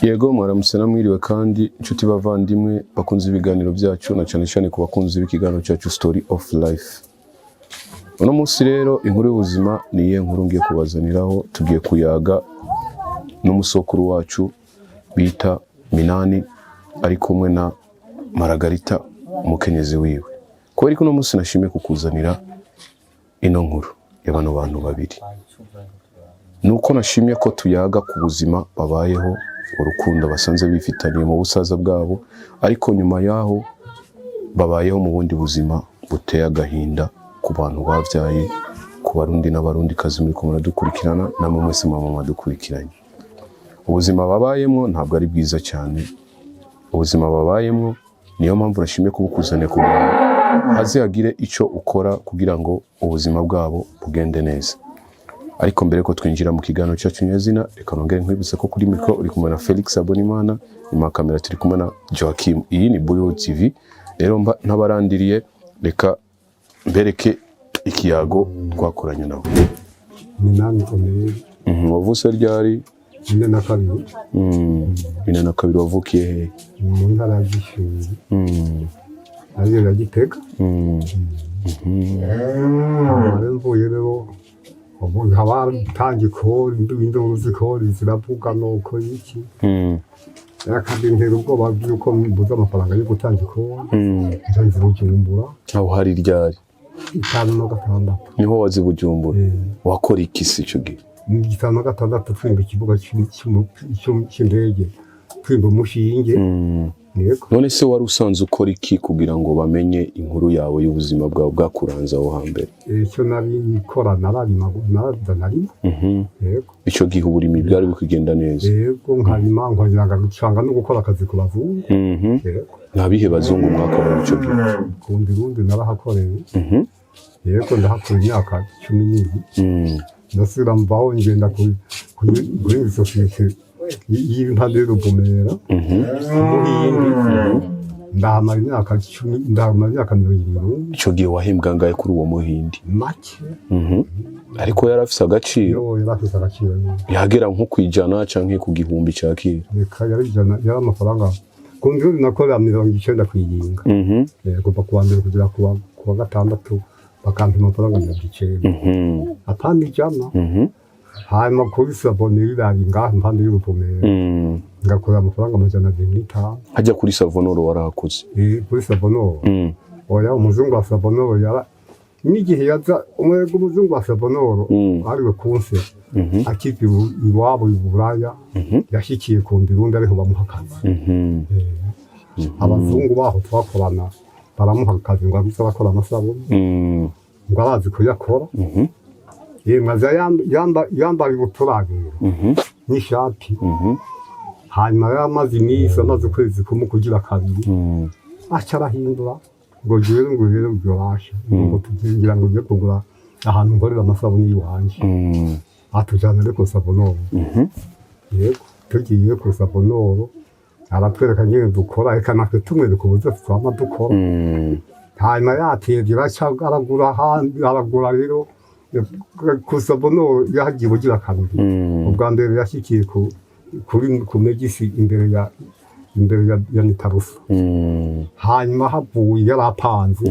Yego, mwaramutse namwiriwe kandi inshuti bavandimwe bakunze ibiganiro byacu, na cyane cyane ku bakunzi b'ikiganiro cyacu Story of Life. Uno munsi rero inkuru y'ubuzima ni iyihe nkuru ngiye kubazaniraho? Tugiye kuyaga n'umusokuru wacu bita Minani, ari kumwe na Maragarita, umukenyezi wiwe. Kubera ko uno munsi nashimye kukuzanira ino nkuru ya bano bantu babiri, nuko nashimye ko tuyaga ku buzima babayeho, urukundo basanze bifitaniye mu busaza bwabo, ariko nyuma yaho babayeho mu bundi buzima buteye agahinda ku bantu babyaye, ku Barundi n'Abarundikazi muri ko muradukurikirana, namwe mwese mama mwadukurikiranye. Ubuzima babayemo ntabwo ari bwiza cyane, ubuzima babayemo. Niyo mpamvu nashimye kubukuzanira kugira ngo haze hagire icyo ukora kugira ngo ubuzima bwabo bugende neza. Ariko mbere ko twinjira mu kiganiro cyacu nyazina, reka nongere nkwibutse ko kuri mikoro uri kumwe na Felix Abonimana, nyuma ya kamera turi kumwe na Joachim. Iyi ni Buyo TV. Rero mba ntabarandiriye, reka mbereke ikiyago twakoranye nawe. Minani Omeri. Wavutse ryari? 42. 42. Wavukiye hehe? Mu ntara ya Gishubi, ariyo ya Gitega. Rero mvuye rero ubu nkaba ntanga ikori, induru z'ikori ziravuga nuko iki akabintera ubwoba bw'uko mbuze amafaranga yo gutanga ikori, nca Bujumbura. Aho hari ryari? 56. Niho wazi Bujumbura? Eh. Wakora iki se icyo gihe? Mu 56 twimba ikibuga c'indege, twimba umushinge. Yego. None se wari usanzwe ukora iki kugira ngo bamenye inkuru yawe y'ubuzima bwawe bwakuranze aho hambere? Icyo nari nkora, nararima, naraza narima. Yego. Icyo gihe uburimyi bwari bukigenda neza? Yego, nkarima, nkongera ngacanga no gukora akazi ku bazungu. Yego. Nta bihe bazungu mwakorana icyo gihe? Kundi rundi narahakoreye. Yego, ndahakora imyaka 17. Ndasubira mvaho, ngenda kuri sosiyete y'impande y'Uruvumera, Umuhindi, ndahamara imyaka 10, ndahamara imyaka 21. Icyo gihe wahembwa angahe kuri uwo Muhindi? Make. Ariko yari afise agaciro? Yo, yari afise agaciro nyine. Yagera nko ku 100 canke ku 1000 ca kera? Reka, yari 100, yari amafaranga ku nzu nakorera 90 kwiyinga. Kuva ku wa mbere kugera ku wa gatandatu, bakampa amafaranga 90, atanu 100. Hanyuma kuri Savoneri irayi ngaho impande y'Uruvumera, ngakorera amafaranga 205. Hajya kuri Savonoro warahakoze? Eh, kuri Savonoro. Oya, umuzungu wa Savonoro yara n'igihe yaza umwega, umuzungu wa Savonoro ariwe kunse akiva iwabo i Buraya, yashyikiye ku Ndirundi, ariho bamuha akazi. Abazungu baho twakorana baramuha akazi ngo aze arakora amasabune, ngo arazi kuyakora. Yemwe, aza yambara ibuturagiro n'ishati. Hanyuma yari amaze iminsi, amaze ukwezi kumwe kugira kabiri, aca arahindura ngo jewe ngo rero byorasha ngo tugira ngo ngiye kugura ahantu nkorera amasabune y'iwanje. Atujyana rero ku Savonoro. Yego, tugiye ku Savonoro aratwereka nyine dukora, reka natwe tumwereka uburyo twama dukora. Hanyuma yatevye araca aragura ahandi, aragura rero ku Savonoro. Yahagiye ubugira kabiri. Ubwa mbere yashyikiye ku kuri ku Megisi, imbere ya Nitarusa. Hanyuma havuye yari apanze,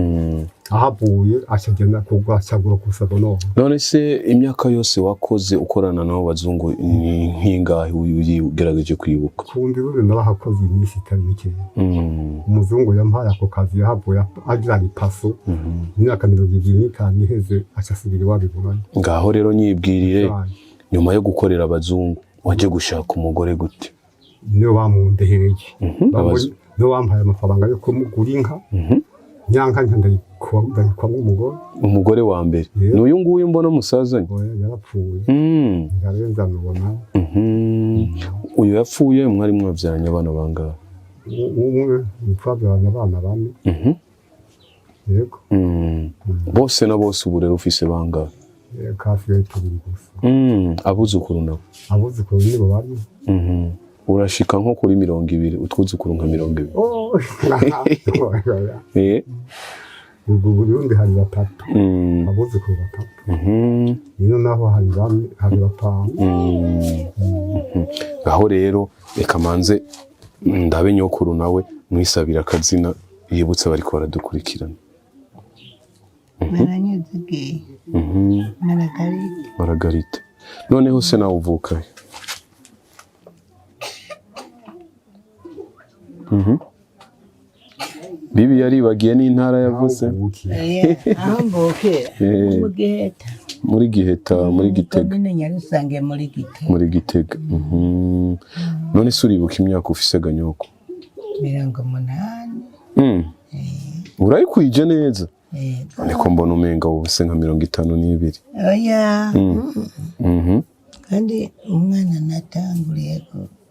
ahavuye acagenda kugura, acagura ku Savonoro. None se imyaka yose wakoze ukorana n'abo bazungu ni nk'ingahe ugerageje kwibuka? Kundi ruri narahakoze iminsi itari mikeya. Umuzungu yampaye ako kazi yahavuye agira ipaso, imyaka 25 iheze aca asubira iwabo i Buraya. Ngaho rero nyibwirire, nyuma yo gukorera abazungu waje gushaka umugore gute? Niyo bamundehereye. Niyo bampaye amafaranga yo kumugura inka. Nyanka nka ndayikwamwo umugore. Umugore wa mbere? Yeah. Ni uyu nguyu mbona musazanye? Oya, yarapfuye. Ndarenza nubona. Uyu yapfuye mwari mwabyaranye abana bangahe? Umwe, twabyaranye abana bane. Yego. Bose na bose ubu rero ufise bangahe? Kasigaye tubiri gusa. Abuzukuru nabo? Abuzukuru nibo bari. Urashika nko kuri 20, utwuzukuru nka 20? Oh. Eh. Ubu Burundi hari batatu, abuzukuru batatu. Ino naho hari bane, hari batanu. Aho rero reka manze ndabe nyokuru nawe mwisabira akazina yibutse bariko baradukurikirana. Naranyuzugiye. Maragarita. Maragarita, noneho se nawe uvuka he? Bibi yaribagiye n'intara yavuze. Ubuki. Aho mvukira? Mu Giheta. Muri Giheta, muri Gitega? Komine Nyarusange, muri Gitega. Muri Gitega. None se uribuka imyaka ufise ganyoko? 80. Urayikwije neza? Yego. Niko mbona umenga wowe se nka 52. Oya. Kandi umwana natanguriye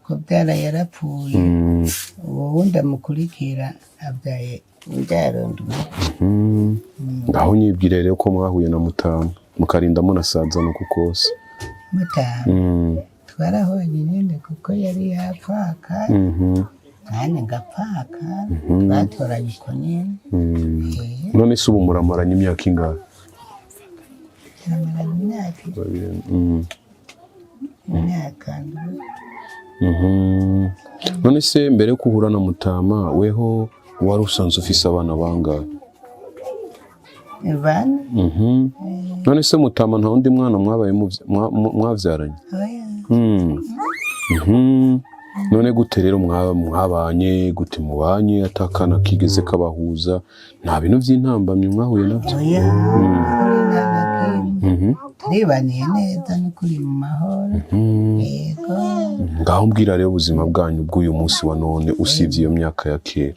kubyara yarapfuye. Uwo wundi amukurikira abyaye imbyaro ndwi. Ngaho nyibwire rero ko mwahuye na mutama mukarinda munasaza nuko kose. Mutama, twarahonye nyine kuko yari yapfaka, nanjye ngapfaka, twatoranye uko nyine. None se ubu muramaranye imyaka ingahe? Turamaranye imyaka imyaka ndwi. None se mbere yo guhura na mutama, weho wari usanzwe ufise abana bangahe? Bane. None se mutama nta wundi mwana mwabaye mwavyaranye? Oya. None gute rero mwabanye gute, mubanye atakana kigeze kabahuza? Nta bintu by'intambamyi mwahuye nabyo? Oya, kuri nta na kimwe. Turibaniye neza n'ukuri mu mahoro, yego. Ngaho mbwira rero ubuzima bwanyu bw'uyu munsi wa none, usibye iyo myaka ya kera.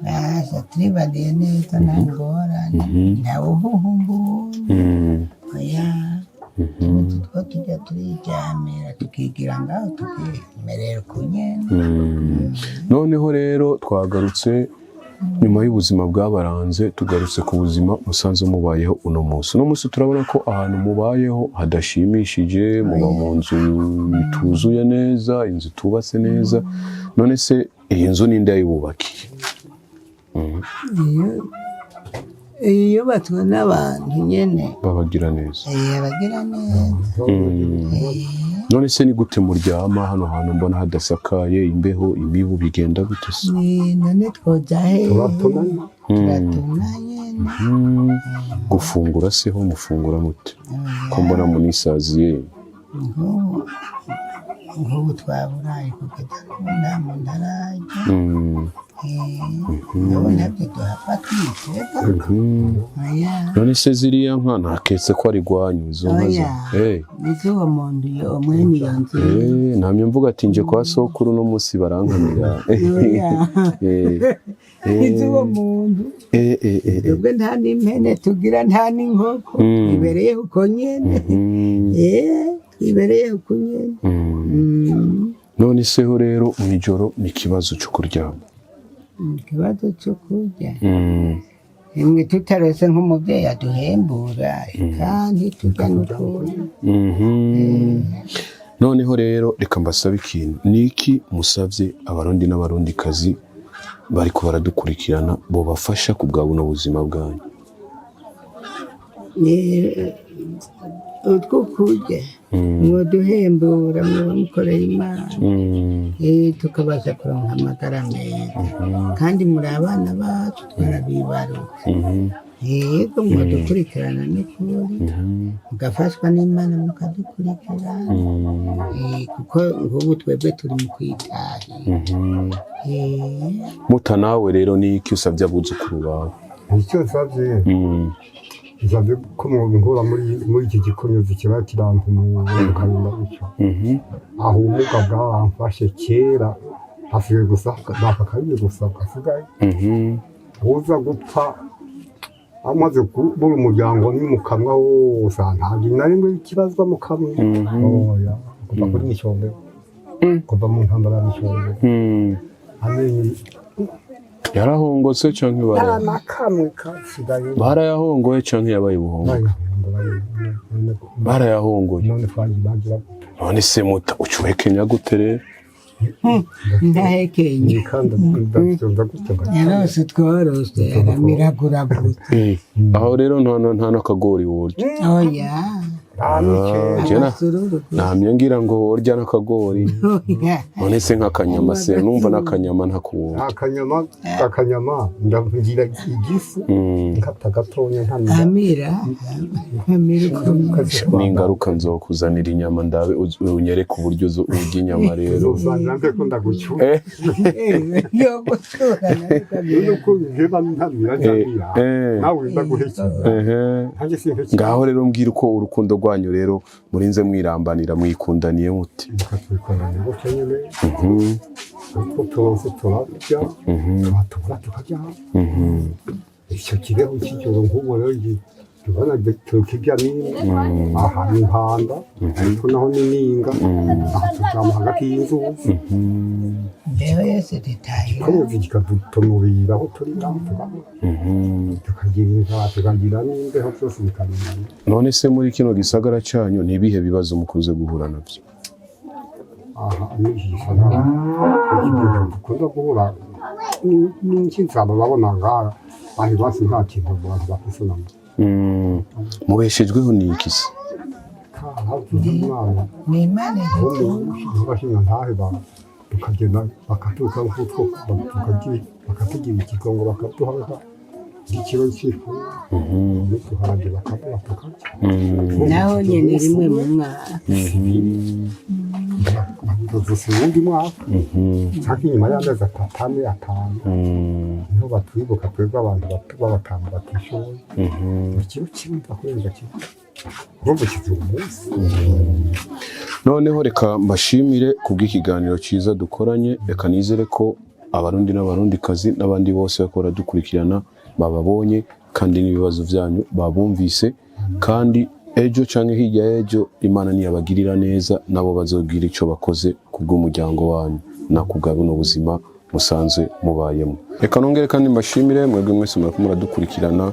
Baza turibaniye neza, nta ngorane, ntawe uhuhumba uwundi. Oya, utu two tujya turiryamira, tukigira ngaho, tukimerera uko nyene. Noneho rero twagarutse nyuma y'ubuzima bwabaranze, tugarutse ku buzima musanzwe mubayeho uno munsi. Uno munsi turabona ko ahantu mubayeho hadashimishije, muba mu nzu ituzuye neza, inzu itubatse neza. None se iyi nzu ninde yayibubakiye? Iyo yubatswe n'abantu nyene. Babagira neza? Abagira neza. None se ni gute muryama hano hantu mbona hadasakaye? Imbeho, imibu, bigenda gute se? None twoja hehe? Turatunanye. Turatuna nyene. Gufungura se ho mufungura mute, ko mbona munisaziye? Nk'ubu twaburaye kugeza n'ubu nta muntu ararya. Ubu ntabyo duhava twitega. Oya. None se ziriya nka ntaketse ko ari rwanyu izo nka zo? Oya. Niz'uwo muntu, iyo mwene iyo nzu. Ntamye mvuga ati nje kwa sokuru uno munsi barankamira. Oya. Niz'uwo muntu. Twebwe nta n'impene tugira, nta n'inkoko. Twibereyeho uko nyene. Twibereyeho uko nyene. None se ho rero mw'ijoro ni ikibazo cyo kuryama? Ikibazo cyo kurya, imwe tutarose nk'umubyeyi aduhembura, kandi turya n'ukuntu. Noneho rero reka mbasabe ikintu. Ni iki musavye Abarundi n'Abarundikazi bariko baradukurikirana bobafasha ku bwa buno buzima bwanyu? Utwo kurya, mwoduhembura, muba mukoreye Imana. Tukabasha kuronka amagara meza, kandi muri abana bacu twarabibarutse. Yego, mwadukurikirana n'ukuri, mugafashwa n'Imana mukadukurikirana. Kuko nk'ubu twebwe turi mu kwitahira. Muta, nawe rero ni iki usabye abuzukuru bawe? Icyo nsabye, nsabye ko mwonkura muri iki gikonyozi kiba kirantumura mukarinda gutyo. Aho ubumuga bwaramfashe kera, hasigaye gusa naka kabiri gusa gasigaye. Uza gupfa amaze kubura umuryango ni mu kanwa wose, ntabwo na rimwe ikibazwa mu kanwa. Oya, kuva kuri Micombero, kuva mu ntambara ya Micombero, amenyo Yarahongotse canke nta bara na kamwe kasigaye. Barayahongoye canke yabaye ubuhongo? Barayahongoye. None twagiye bagira. None se muta, uca uhekenya gute rero? Ndahekenye. Nikanda ndabyumva gutya Yarose tworose, aramiragura gusa. Aho rero nta n'akagori worya? Oya. Nta n'ikera. Abasururu gusa. Namye ngira ngo worya n'akagori. Oya. None se nk'akanyama se, numva n'akanyama ntakuworya? Akanyama ndavugira igifu, nkata gatonya ntamira. Amira amira ukuntu. N'ingaruka nzokuzanira inyama, ndabe unyereke uburyo urya inyama rero. Uzosanga nze ko ndagucyura. Yo gutura. Nuko ngeba ntamira, ntamira, nawe ndaguhekenya. Nkanjye simpekenya. Ngaho rero mbwira uko urukundo rwanyu rero murinze mwirambanira, mwikundaniye muti? Tukabikorana gutya nyine, uko turonse turarya, twatubura tukaryama. Icyo kibeho cy'ijoro nk'ubu rero tubona tukirya n'imwe aha ni impanda, ariko naho ni ninga, aha turyama hagati y'inzuzi. Mbeho yose dutahira. Komeza kikadutumurira aho turi naho tukabona, tukagira inzara, tukagira n'imbeho, byose bikarimana. None se muri kino gisagara cyanyu ni ibihe bibazo mukunze guhura nabyo? Aha anigisha nta ikintu dukunda guhura n'inzara, urabona ngaha aho iwacu nta kintu abantu bafise namba. Mubeshejweho ni iki se? Kahavuze umwana. Ni Imana idutunga. Ntibashinga ntahe tukagenda bakatuka nk'utwo bakatugira ikigongo, bakaduha nk'ikiro cy'ifu n'uduharage, bakaduha tukarya. Naho nyine rimwe mu mwaka. Gusa uwundi mwaka cyangwa inyuma y'amezi 3, 4, 5 niho batwibuka twebwe abantu b'abatanu batishoboye. Ikiro kimwe ndakurenza kimwe, urumva kiziba umunsi. Noneho reka mbashimire kubw'ikiganiro cyiza dukoranye. Reka nizere ko Abarundi n'Abarundikazi n'abandi bose bariko baradukurikirana bababonye kandi n'ibibazo byanyu babumvise, kandi ejo canke hirya y'ejo Imana niyabagirira neza, nabo bazogira ico bakoze kubw'umuryango wanyu na kubwa buno buzima musanzwe mubayemo. Reka nongere kandi mbashimire mwebwe mwese muriko muradukurikirana,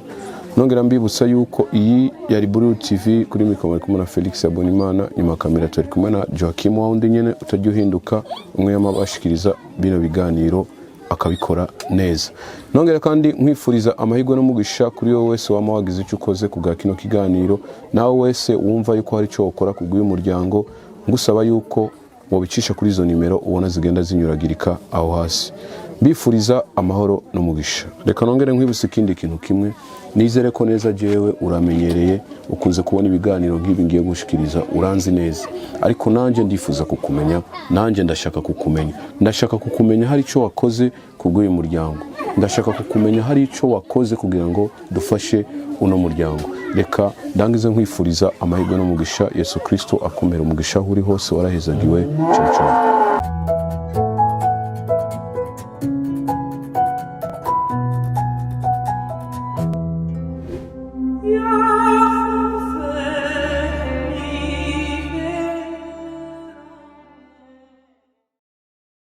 nongera mbibutsa yuko iyi yari Blue TV. Kuri mikoro muri kumwe na Felix Abonimana, nyuma ya kamera turi kumwe na Joachim wawundi nyene utajya uhinduka, umwe yamabashikiriza bino biganiro akabikora neza. Nongera kandi nkwifuriza amahirwe n'umugisha kuri wowe wese wama wagize icyo ukoze ku bwa kino kiganiro, nawe wese wumva yuko hari icyo wakora ku bw'uyu muryango, ngusaba yuko wobicisha kuri izo nimero ubona zigenda zinyuragirika aho hasi. Mbifuriza amahoro n'umugisha. Reka nongere nkwibutse ikindi kintu kimwe. Nizere ko neza jewe uramenyereye, ukunze kubona ibiganiro nk'ibi ngiye gushikiriza, uranzi neza, ariko nanjye ndifuza kukumenya, nanjye ndashaka kukumenya. Ndashaka kukumenya hari icyo wakoze ku bw'uyu muryango, ndashaka kukumenya hari icyo wakoze kugira ngo dufashe uno muryango. Reka ndangize nkwifuriza amahirwe n'umugisha. Yesu Kristo akumera umugisha aho uri hose. Warahezagiwe. Ciao ciao.